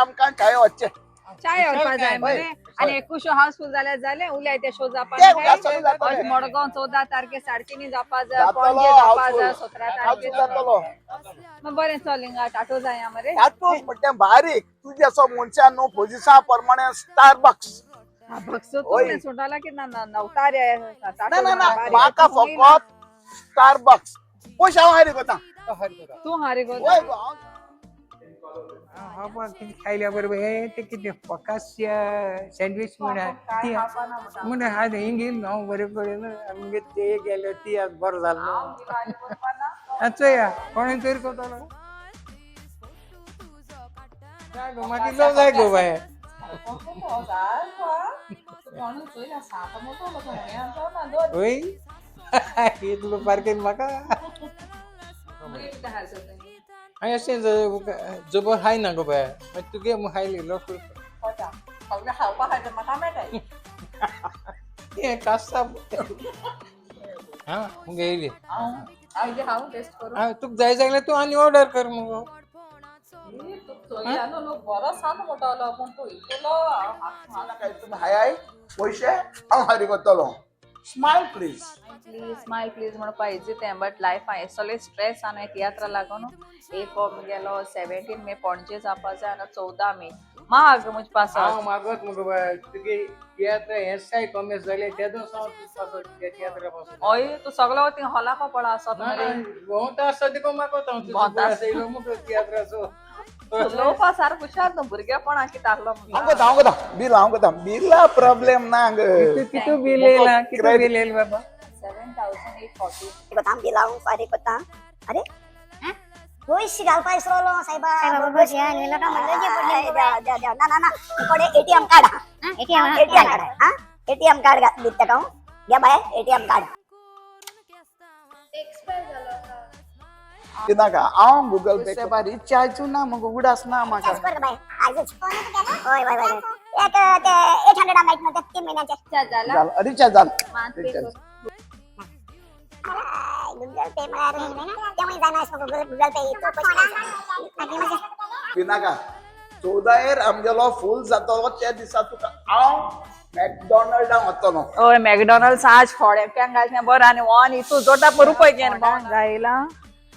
आमकां चाय वचचें. चाय व्हरपा जाय मरे. आनी एकू शो हाऊसफुल जाल्यार जालें, उलय ते शो जावपा. ते सगळें जातलें. मडगांव 14 तारखे 3:30 जावपा जाय. जातलो, पणजे जावपा हाऊसफुल. जाय 17 हाऊसफुल तारखे. जातलो. मग बरें, चल हिंगा टाटो जाया मरे. तातूंत म्हणटा बारीक तुजे असो मनशान न्हू पोजिसा प्रमाणे स्टारबक्स. बक्सो ओय. तूं सुटाला की ना नवतार. ना ना ना, म्हाका फकत स्टारबक्स. पयशे हांव हारी कोता. तूं हारी गो. वय गो, हांव. हांव पण कितें खायल्या बरोबर हे ते कितें फकास्य सँडवीच म्हणा ती म्हणून हा हिंग येयल हांव बरे कडेन आमगे ते गेले ती आज बरो जालो. चोया कोणें तरी कोतलो जाय गो, मागीर लो जाय गो बाय. वय, इतलो पार्केन म्हाका हांवें अशें जबर हाय ना गो बाय, मागीर तुगे हायली लोक हें कास्ता. हा मुगे येयली. हा, तुका जाय जाल्यार तूं आनी ऑर्डर कर मुगो. तुमी हाय हाय, पयशे हांव हारी कोतलो. Smile please. Please smile please म्हणून पाहिजे तें, बट लायफ आहा सगळे स्ट्रेस आहा न्हू तियात्रा लागून. एक गेलो 17 मे पणजे जावपा जाय आनी 14 मे माग म्हजे पासत. हांव मागत मुगो बाय, तुगे तियात्र हें साय कॉमेस जाले तेदोस हांव तुका पासत त्या तियात्रा पासून. हय, तूं सगळो थिंग हॉलाको पळो आसत मरे. भोंवता आसता तिको मागत हांव तुजो. भोंवता आसता. येयलो मुगो तियात्राचो. उलोवपा सारको हुशार न्हू, भुरगेपणा कितें आहलो. हांव कोता, हांव कोता बील, हांव कोता बिला, प्रॉब्लेम ना ग. कितू बील येयला? कितू बील येयला बाबा? 7840. कोता बिल हांव फारीक कोता. अरे, पयशे घालपा विसरलो साहेबा. देवा देवा देवा. ना ना ना, कोडे ATM card. ATM. ATM card. हा, एटीएम कार्ड दिता ताका हांव. घे बाय एटीएम कार्ड. कित्याक हांव गुगल पे रिचार्ज ना मुगो, उडास ना म्हाका. कर बाय आयजच. हय हय हय, एक ते 800 मायट न्हू ते 3 महिन्याचे. जाला. जालो रिचार्ज जालो. मात पे रिचार्ज. कर. गुगल पे म्हळ्यार तेवूय जायना गुगल पे इतलो पयशे. पिनाका, 14 आमगेलो फूल जातलो त्या दिसा तुका हांव मॅकडॉनल्डाक वतलो. हय, मॅकडॉनल्ड्स आज फोडेप्यांक घालचें बरें आनी वन इतू जोडटा पळय रुपय घेन गायला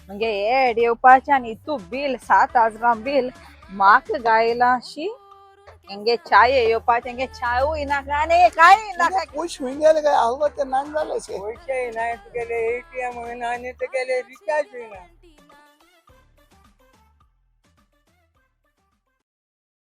म्हणजे एड येवपाचें आनी इतू बील 7,000 बील म्हाका गायला शी. हेंगे चाय येवपाचें, हेंगे चायूय नाका आनी कांय नाका. पयशे खंय गेले काय आहलो ते ना जाले शे. पयशे येयना तुगेले, एटीएम येयना आनी तुगेले रिचार्ज येयना.